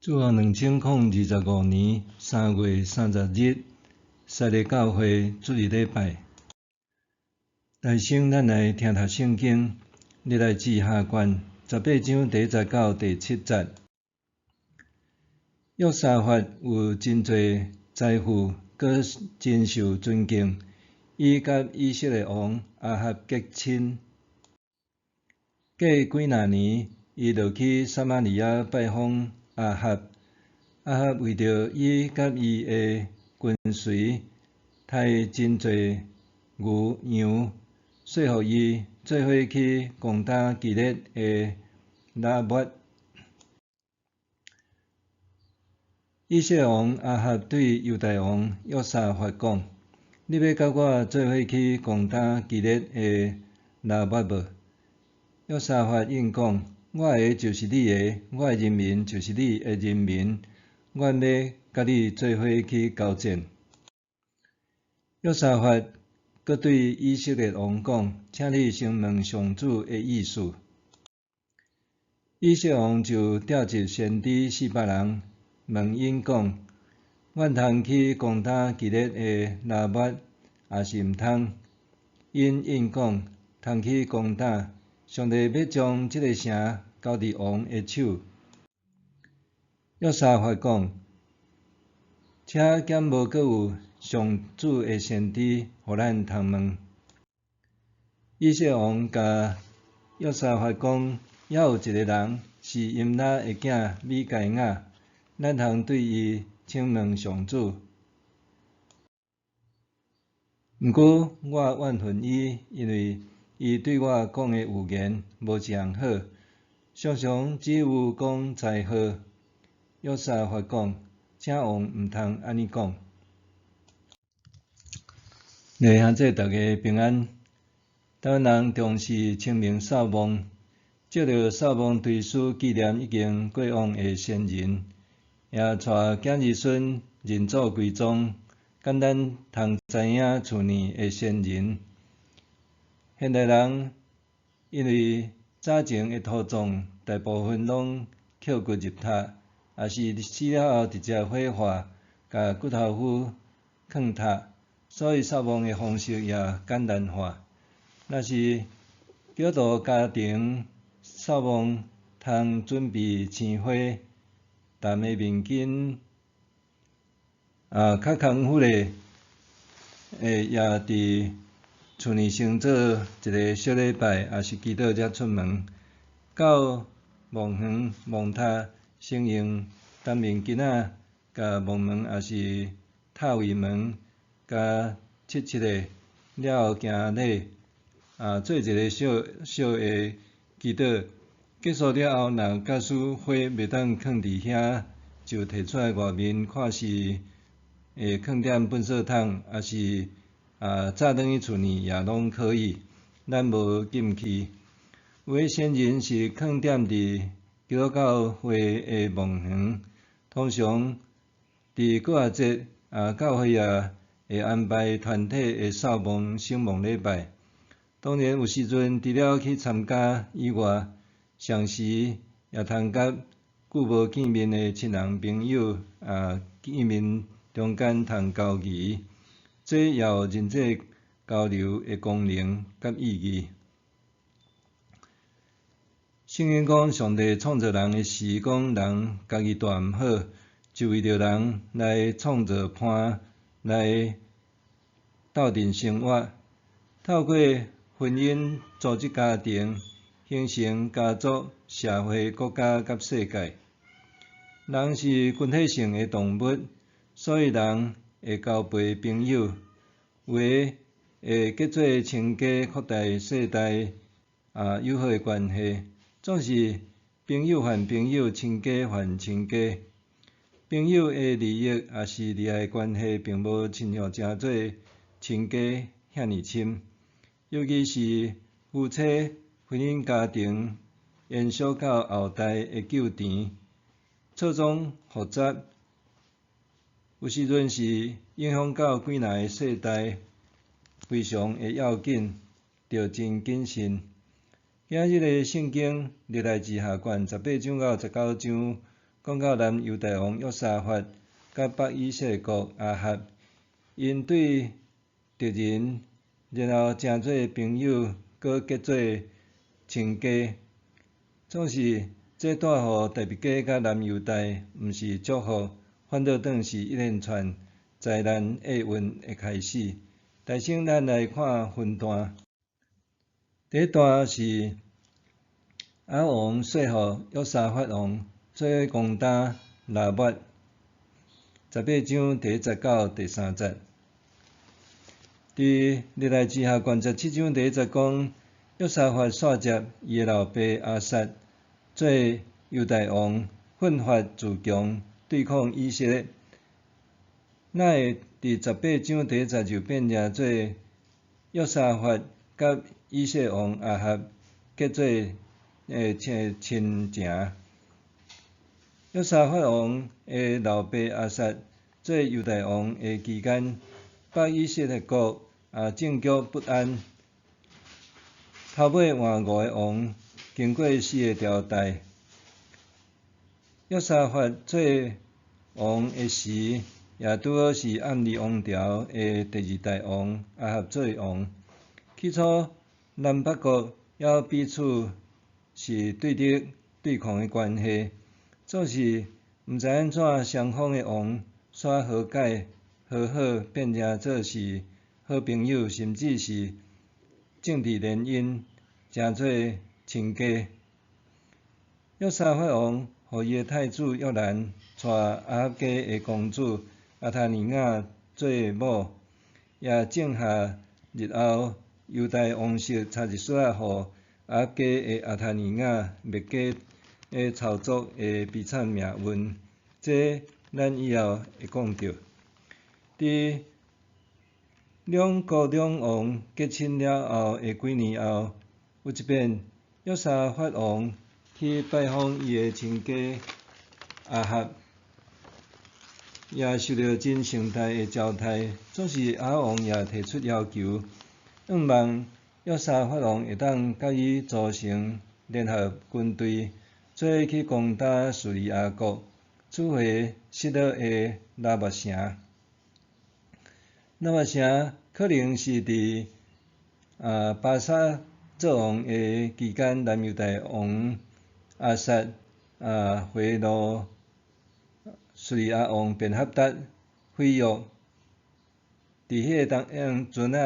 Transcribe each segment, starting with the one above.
主後2025年3月30日，撒勒教會主日禮拜。來先，咱來聽讀聖經，歷代志下卷十八章第一節到第七節。約沙法有真濟財富，閣真受尊敬。伊佮以色列王亞哈結親。過幾若年，伊落去撒瑪利亞拜訪亞哈。亞哈為著伊佮伊的跟隨刣真濟牛羊，說服伊做伙去攻打基列的拉末。以色列王亞哈對猶大王約沙法講：你欲佮我做伙去攻打基列的拉末無？約沙法應講：我的就是你的，我的人民就是你的人民，阮欲佮你做伙去交戰。約沙法閣對以色列王講：請你先問上主的意思。以色列王就召集先知四百人，問𪜶講：阮通去攻打基列的拉末，抑是毋通？𪜶應講：通去攻打，上帝欲將這个城交佇王的手。約沙法講：遮敢無閣有上主的先知，予咱通問？以色列王共約沙法講：猶有一个人是音拉的囝米該雅，咱通對伊請問上主。毋過我怨恨伊，因為伊對我講的預言無一項好，常常只有講災禍。約沙法講：請王毋通按呢講。弟兄姊妹大家平安。台灣人重視清明掃墓，藉著掃墓追思紀念已經過往的先人，也帶囝兒孫認祖歸宗，簡單通知影厝內的先人。現代人因為早前的土葬，大部分攏抾骨入塔，抑是死了後直接火化，共骨頭灰囥塔，所以掃墓的方式也簡單化。若是基督徒家庭掃墓，通準備鮮花、澹的面巾，較艱苦的，也佇厝內先做一个小禮拜，抑是祈禱才出門。到墓園墓塔，先用澹面巾仔共墓門抑是塔位門共拭拭咧，了後行禮，做一个小小的祈禱。結束了後，若假使花袂當囥佇遐，就提出來外面，看是會囥踮糞掃桶，抑是早轉去厝內也攏可以，咱無禁忌。有的先人是囥踮佇基督教會的墓園，通常佇過活節，教會也會安排團體的掃墓、省墓禮拜。當然有時陣除了去參加以外，相時也通佮久無見面的親人朋友見面中間通交誼，這也有人際交流的功能佮意義。聖經講，上帝創造人的時，講人家己蹛毋好，就為著人來創造伴來鬥陣生活，透過婚姻組織家庭，形成家族、社會、國家佮世界。人是群體性的動物，所以人會交陪朋友，有的會結做親家，擴大世代友好的關係。總是朋友還朋友，親家還親家。朋友的利益抑是利害關係，並無親像成做親家遐爾深。尤其是夫妻婚姻家庭延續到後代的糾纏，錯綜複雜，有時陣是影響到幾若个世代，非常的要緊，著真謹慎。今日的聖經歷代志下卷十八章到十九章，講到南猶大王約沙法佮北以色列國亞合，𪜶對敵人，然後成做朋友，閣結做親家，總是這帶予大筆家佮南猶大，毋是祝福，反倒轉是一連串災難厄運的開始。首先，咱來看分段。第一段是亞哈王說服約沙法王做伙攻打拉抹，十八章第一節到第三節。佇歷代志下卷17章第一節講，約沙法煞接伊的老爸亞撒做猶大王，奮發自強，對抗以色列。哪會佇十八章第一節就變成做約沙法佮以色列王亞合結做親親情？約沙法王的老爸亞撒做猶大王的期間，北以色列國政局不安。頭尾換五个王，經過四个朝代。約沙法做王的時，也拄好是暗利王朝的第二代王亞合做王。起初，南北國猶彼此是對立對抗的關係，總是毋知按怎雙方的王煞和解和好，變成做是好朋友，甚至是政治聯姻，成做親家。約沙法王予伊的太子約蘭娶亞哈家的公主亞他利雅做某，也種下日後猶大王室插一索仔予亞哈家的亞他利雅滅家的操作的悲慘命運，這咱以後會講著。佇兩國兩王結親了後的幾年後，有一遍約沙法王去拜訪伊的親家亞合，也受著真盛大的招待。總是亞哈王也提出要求，向望約沙法王會當佮伊組成聯合軍隊，做伙去攻打敘利亞國，取回失落的拉末城。拉末城可能是佇巴撒做王的期間，南猶大王亞撒賄賂敘利亞王便哈達毀約，佇彼个當陣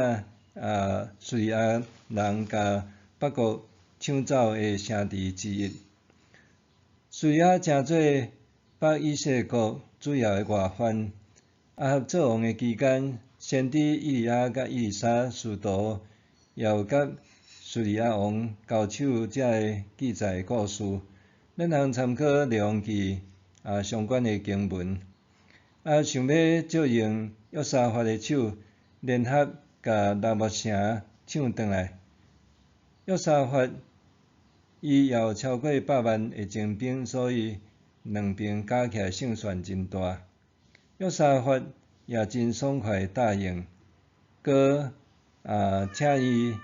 啊，敘利亞人共北國搶走的城池之一。敘利亞成做北以色列國主要的外患。亞合做王的期間，先知以利亞佮以利沙師徒也有佮敘利亞王交手這个記載故事。咱通參考列王紀相關的經文。想欲借用約沙法的手，聯合共拉末城搶轉來。約沙法伊也有超過百萬的精兵，所以兩邊加起來勝算真大。約沙法也真爽快答應，閣請伊，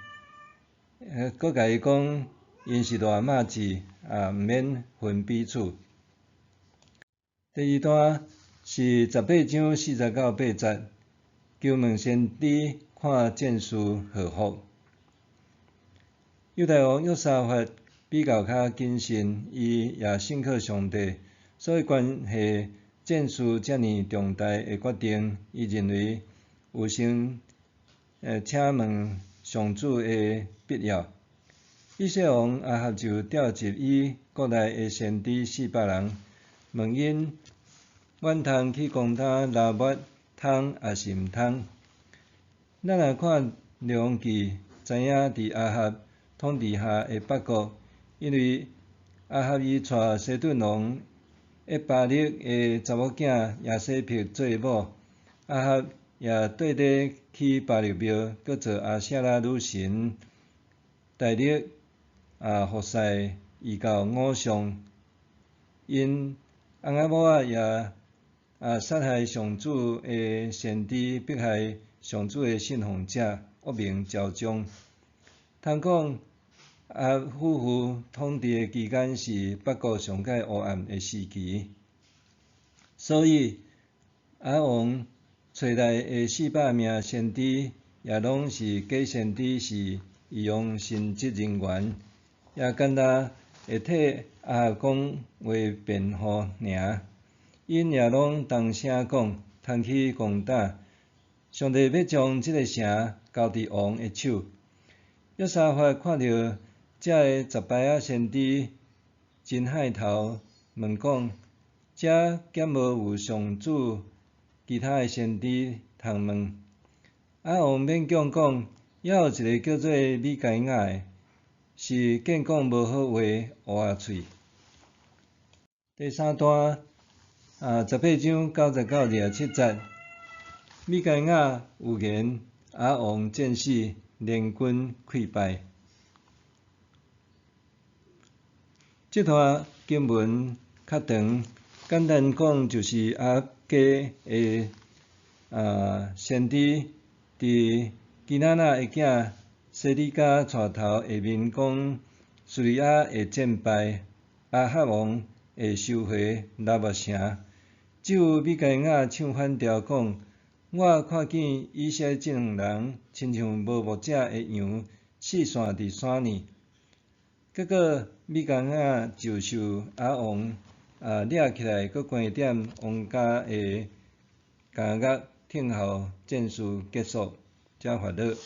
閣共伊講，𪜶是大麻子，毋免分彼此。第二段是十八章四節到八節，求問先知看戰事禍福。猶大王約沙法比較較謹慎，伊也信靠上帝，所以關係戰事遮爾重大的決定，伊認為有先請問上主的必要。以色列王亞合就調集伊國內的先知400人，問𪜶阮通去攻打拉末通抑是毋通？咱若看列王紀，知影佇亞合統治下的北國，因為亞合伊娶西頓王厄巴力的查某囝耶洗別做某，亞合也綴咧起巴力廟，閣做亞舍拉女神，大力服侍異教偶像，𪜶翁仔某仔也殺害上主的先知，迫害上主的信奉者，惡名昭彰。通講亞哈夫婦統治的期間是北國上蓋黑暗的時期。所以亞王揣來的400名先知，也攏是假先知，是異樣神職人員，也干焦會替亞哈講話辯護爾。𪜶也攏同聲講，通去攻打。上帝欲將這个城交佇王的手。約沙法看著遮个雜牌仔先知，真害頭，問講：遮敢無有上主其他的先知通問？亞王勉強講，猶有一个叫做米該亞的，是見講無好話烏仔喙。第三段18章9節到27節，米該亞預言亞王戰死，聯軍潰敗。這段經文較長，簡單講就是亞哈家的先知佇基拿拿的囝西底家帶頭下面講，敘利亞會戰敗，亞哈王會收回拉末城。只有米該亞唱反調講：我看見以色列這兩人親像無牧者的羊，四散佇山裡。結果米該亞就受亞王掠起來，閣關踮王家的監獄，等候戰事結束才發落。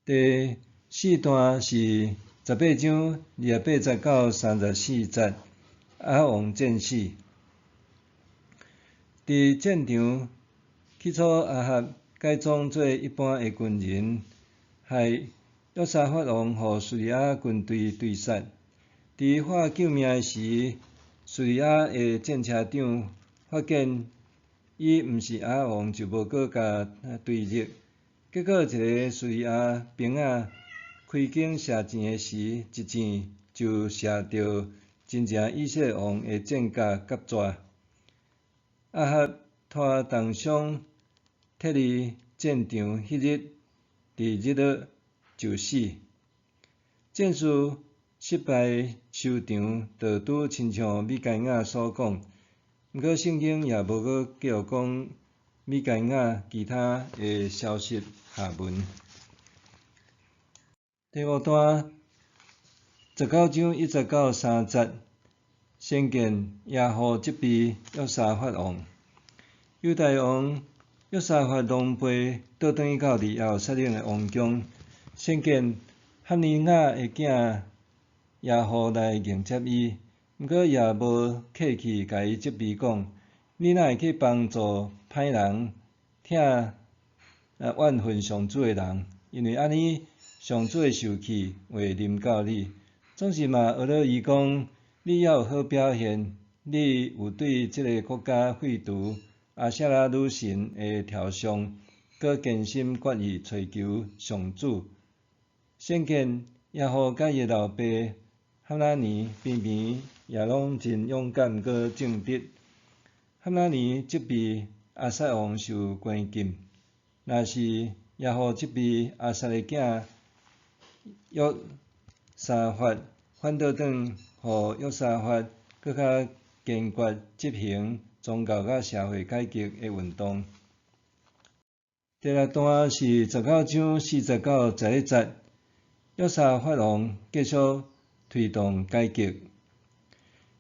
第四段是18章28節到34節，亞王戰死。佇戰場，起初亞哈改裝做一般的軍人，害約沙法王予敘利亞軍隊追殺。佇喊救命的時，敘利亞的戰車長發現伊毋是亞哈王，就無閣共追入。結果一个敘利亞兵仔開弓射箭的時，一箭就射著真正以色列王的戰甲甲蛇。亞哈拖重傷撤離戰場彼日，佇日落就死。戰事失敗收場，就拄親像米該亞所講。毋過聖經也無閣繼續講米該亞其他的消息下文。第五段19章1節到3節，先見耶戶責備約沙法王。猶大王約沙法狼狽倒轉去到佇耶路撒冷的王宮，先見哈尼雅的囝耶戶來迎接伊，毋過也無客氣，共伊責備講：你哪會去幫助歹人，疼怨恨上主的人？因為按呢，上主的受氣會臨到你。總是嘛，學了伊講，你猶有好表現，你有對這个國家廢除亞舍拉女神的雕像，閣堅心決意揣求上主。顯見耶戶佮伊的老爸哈拿尼平平也攏真勇敢閣正直。哈拿尼責備亞撒王受關禁，若是耶戶責備亞撒的囝約沙法，反倒轉予約沙法閣較堅決執行宗教佮社會改革的運動。第六段是19章4節到11節，約沙法王繼續推動改革。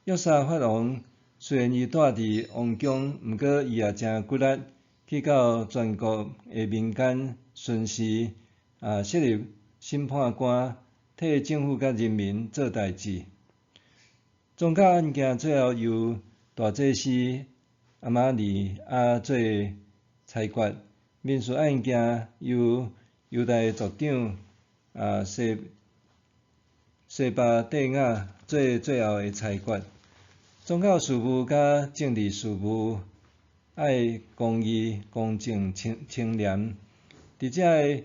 約沙法王雖然伊住佇王宮，毋過伊也誠骨力去到全國的民間巡視，設立審判官，替政府佮人民做代誌。宗教案件最後由大祭司亞瑪利亞做裁決，民事案件由猶大族長西巴底亞做最後的裁決。宗教事務佮政治事務愛公義、公正、清廉。佇遮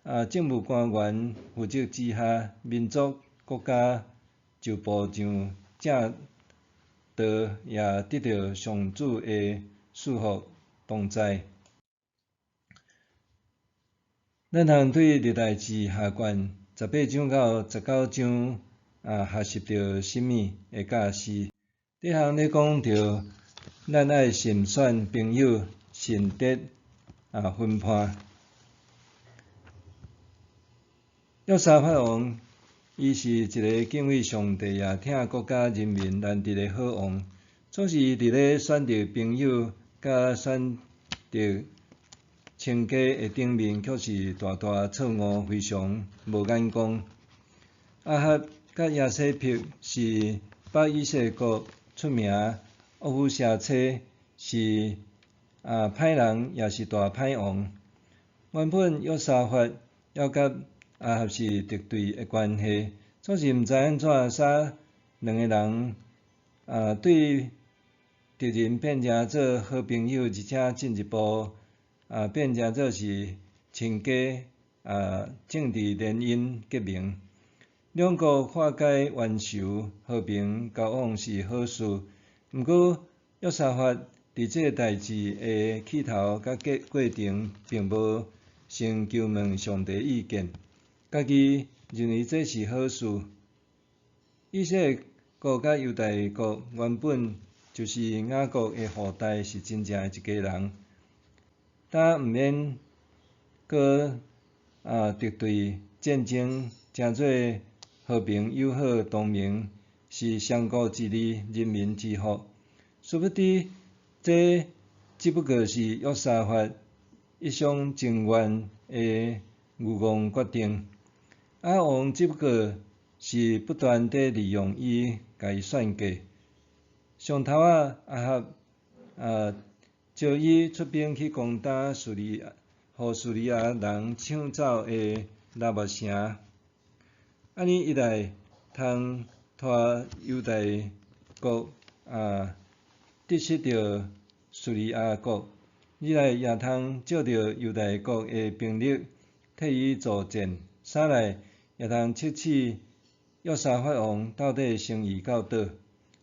个政務官員負責之下，民族國家就步上正道，也得著上主的賜福同在。咱通對歷代志下卷18章到19章學習著啥物的教示？第一項咧講著咱愛慎選朋友，慎擇分伴。約沙法王，伊是一个敬畏上帝也疼國家人民難得的好王。總是伊佇咧選擇朋友佮選擇親家的頂面，卻是大大錯誤，非常無眼光。亞哈佮耶洗別是北以色列國出名惡婦邪妻，是歹人，也是大歹王。原本約沙法猶佮亞哈是敵對的關係，總是毋知按怎啥兩个人對敵人變成做好朋友，而且進一步變成做是親家政治聯姻結盟。兩國化解冤仇、和平交往是好事。毋過約沙法佇這个代誌的起頭佮過程，並無先求問上帝意見，家己認為這是好事。以色列國佮猶大國原本就是雅各的後代，是真正的一家人，但毋免閣敵對戰爭，成做和平友好同盟，是雙國之利，人民之福。殊不知，這只不過是約沙法一廂情願的愚戇決定。亞哈王只不過是不斷地利用伊，共伊算計。上頭仔亞哈招伊出兵去攻打敘利亞，予敘利亞人搶走的拉末城。按呢一來，通拖猶大國得失著敘利亞國；二來也通借著猶大國的兵力替伊助戰；三來也通測試約沙法王到底誠意到佗，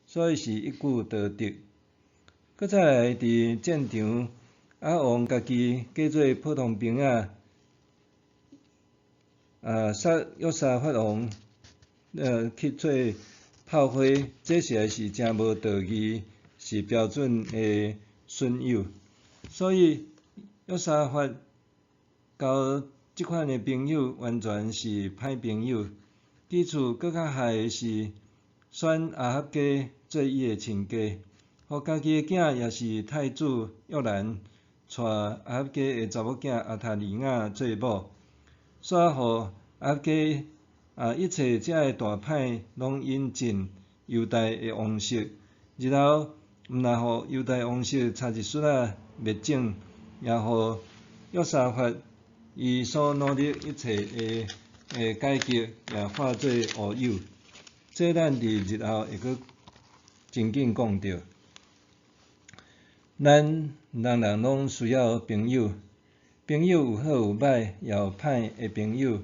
所以是一舉多得。閣再來佇戰場，亞哈王家己假做普通兵仔，殺約沙法王，去做炮灰，這實在是誠無道義，是標準的損友。所以約沙法交這款的朋友，完全是歹朋友。其次，閣較害的是選亞哈家做伊的親家，予家己的囝也是太子約蘭娶亞哈家的查某囝亞他利雅做某，煞予亞哈家一切遮个大歹攏引進猶大的王室，日後毋但予猶大王室差一絲仔滅種，也予約沙法伊所努力一切的改革也化做烏有。這咱佇日後會閣真緊講著。咱人人攏需要朋友，朋友有好有歹，也有歹的朋友。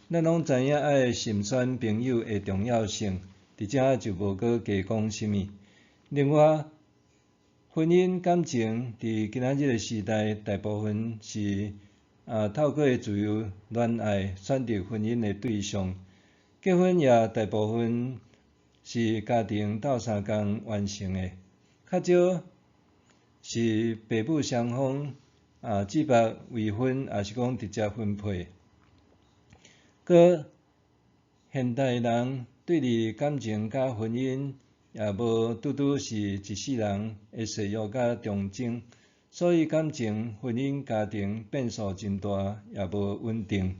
咱攏知影愛慎選朋友的重要性，佇遮就無閣加講啥物。另外，婚姻感情佇今仔日的時代，大部分是透過自由戀愛選擇婚姻的對象，結婚也大部分是家庭鬥相共完成的，較少是父母雙方指腹為婚，抑是講直接婚配。閣現代人對於感情佮婚姻也無拄拄是一世人的誓約佮忠貞，所以感情、婚姻、家庭變數真大，也無穩定，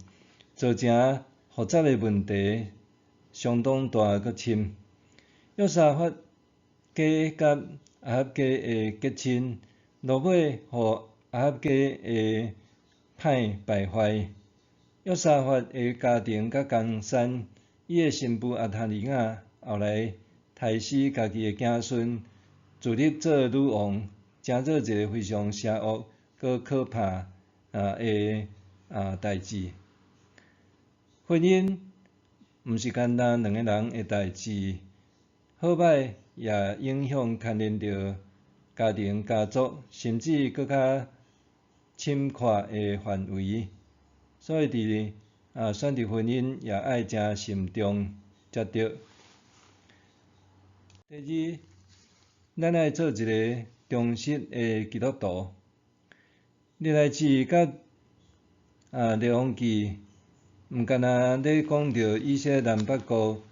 造成複雜的問題相當大閣深。約沙法家佮亞哈家的結親，落尾予亞哈家的歹敗壞。約沙法的家庭佮江山，伊的新婦亞他利雅後來刣死家己的子孫，自立做女王，成做一个非常邪惡閣可怕的代誌。婚姻毋是干焦兩个人的代誌，好歹也影響牽連著家庭、家族，甚至閣較深闊的範圍。所以佇選擇婚姻也愛誠慎重才對。第二，咱愛做一个忠實的基督徒。歷代志佮列王記，毋干焦咧講著以色列南北國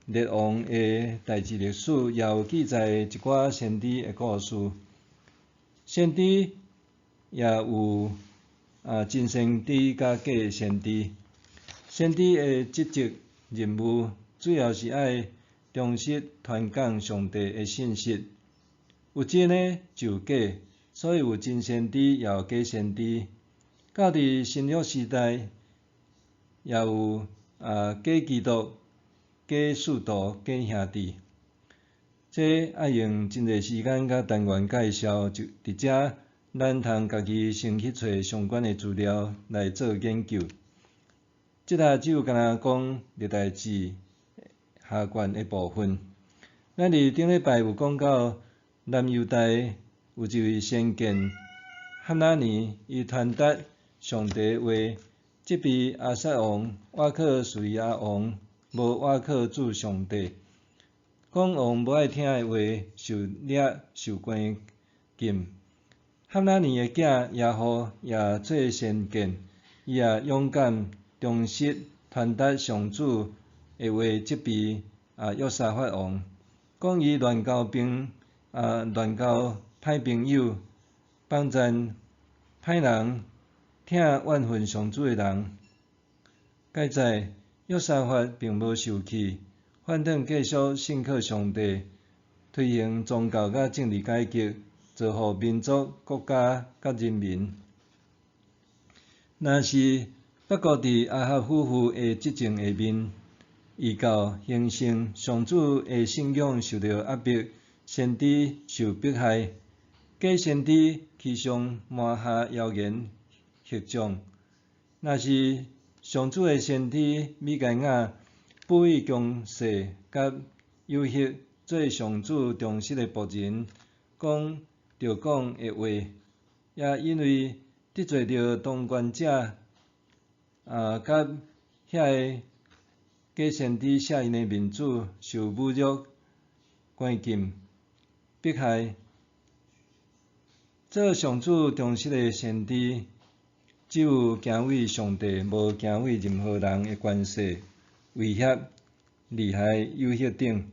列王的代誌歷史，也有記載一寡先知的故事。先知也有真先知佮假先知。先知的職責任務，主要是愛忠實傳講上帝的信息。有真的就有假，所以有真先知，也有假先知。到佇新約時代，也有假基督、假使徒、假兄弟。這愛用真濟時間佮單元介紹，就佇遮咱通家己先去揣相關的資料來做研究。這下只有干焦講歷代志下卷的部分。咱佇頂禮拜有講到南猶大有一位先見哈拿尼，伊傳達上帝話，責備亞撒王倚靠敘利亞王，無倚靠主上帝，講王無愛聽的話，受掠受關禁。哈拿尼的囝耶戶也做先見，伊也勇敢忠實傳達上主的話，責備約沙法王，講伊亂交朋亂交歹朋友，幫贊歹人，疼怨恨上主的人。佳哉，約沙法並無受氣，反轉繼續信靠上帝，推行宗教佮政治改革，造福民族、國家佮人民。若是北國佇亞哈夫婦的執政下面，異教興盛，上主的信仰受著壓迫，先知受迫害，假先知欺上瞞下謠言惑眾。若是上主的先知米該亞，輔以強勢佮誘惑做上主忠實的僕人，講著講的話，也因為得罪著當權者，佮遐个假先知寫𪜶的面子受侮辱、關禁、迫害。做上主忠實的先知，只有敬畏上帝，無敬畏任何人的權勢、威脅、利害、誘惑等。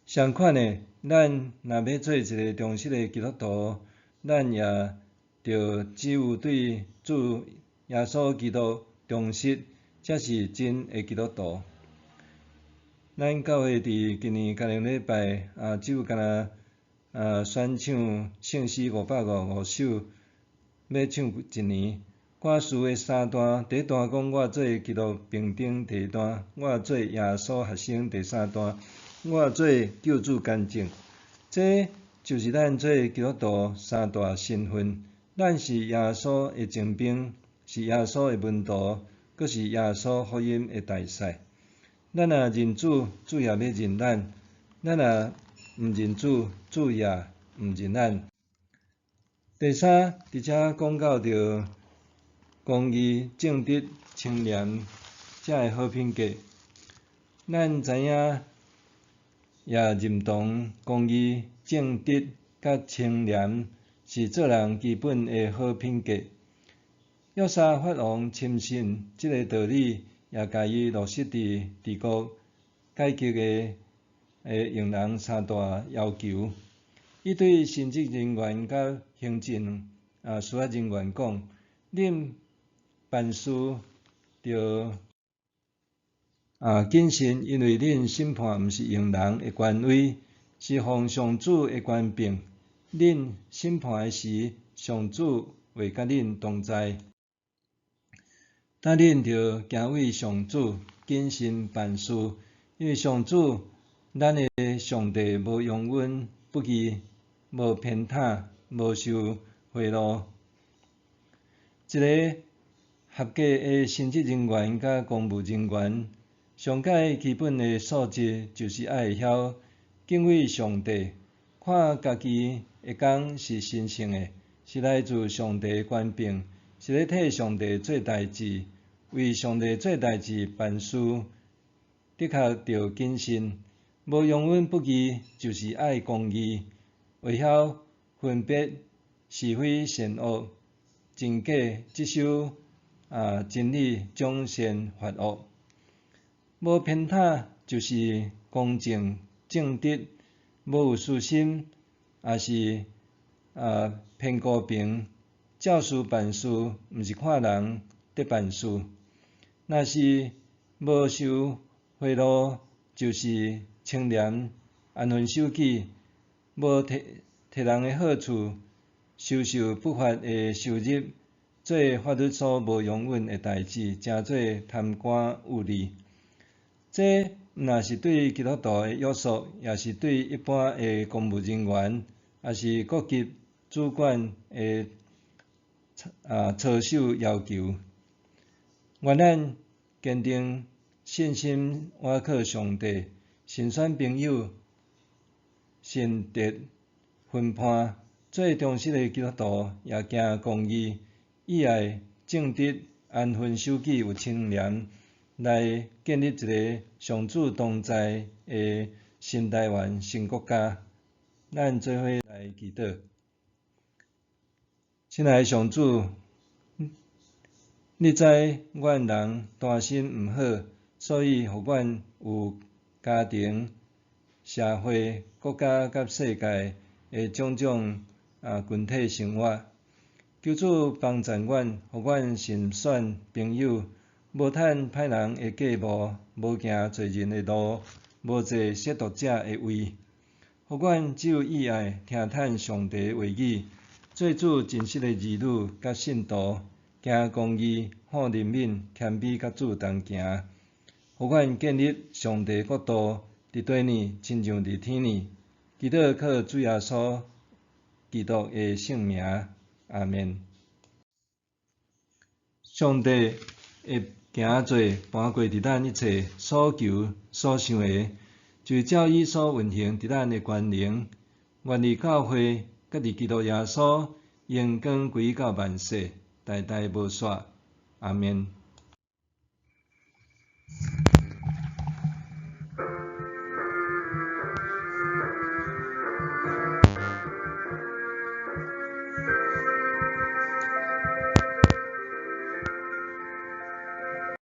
相款的，咱若欲做一个忠實的基督徒，咱也著只有對主耶穌基督忠實，才是真的基督徒。咱教會佇今年嘉玲禮拜只有干焦選唱聖詩555首，欲唱一年。歌詞的三段，第一段講我做基督兵丁，第二段我做耶穌學生，第三段我做救主見證。這就是咱做基督徒三大身份。咱是耶穌的精兵，是耶穌的門徒，閣是耶穌福音的大使。咱若認主，主也欲認咱；咱若毋認主，主也毋認咱。第三，佇遮講到著公義、正直、清廉，這个好品格。咱知影也認同公義、正直佮清廉是做人基本的好品格。約沙法王深信這个道理，也共伊落實佇治國改革的用人三大要求。伊對神職人員佮行政司法人員講：恁辦事著謹慎，因為恁審判毋是用人的權威，是奉上主的權柄。恁審判的時，上主會佮恁同在。但恁著敬畏上主，謹慎辦事，因為上主咱的上帝無容忍不義，無偏袒，無受賄賂。一个合格的神職人員佮公務人員，上蓋基本的素質就是愛會曉敬畏上帝，看家己的工是神聖的，是來自上帝的權柄，是咧替上帝做代誌，為上帝做代誌辦事，的確著謹慎，無容忍不義，就是愛公義；會曉分別是非善惡、真假，執守真理，獎善罰惡。無偏袒，就是公正正直；無有私心，抑是偏公平。照事辦事，毋是看人咧辦事。若是無受賄賂，就是清廉安分守己；無提提人的好處，收受不法的收入，做法律所無容忍的代誌，成做貪官污吏。這毋但是對基督徒的約束，也是對一般的公務人員，抑是各級主管的操守要求。願咱堅定信心，倚靠上帝，慎選朋友，善擇分伴，做忠實的基督徒，也行公義，以愛正直、安分守己、有清廉，來建立一个上主同在的新台灣新國家。咱做伙來祈禱。親愛的上主，你知阮人單身毋好，所以予阮有家庭、社會、國家佮世界的種種群體生活。求主幫贊阮，予阮慎選朋友，無趁歹人的計謀，無行罪人的路，無坐褻瀆者的位。予阮只有意愛聽趁上帝話語，做主真實的兒女佮信徒，行公義、好憐憫、謙卑佮主同行。予阮建立上帝國度，佇地呢，親像佇天呢。祈禱靠主耶穌基督的聖名，阿們。上帝會行做搬過佇咱一切所求所想的，就是照伊所運行佇咱的權能。願佇教會，佮佇基督耶穌，榮光歸到萬世，代代無煞。阿們。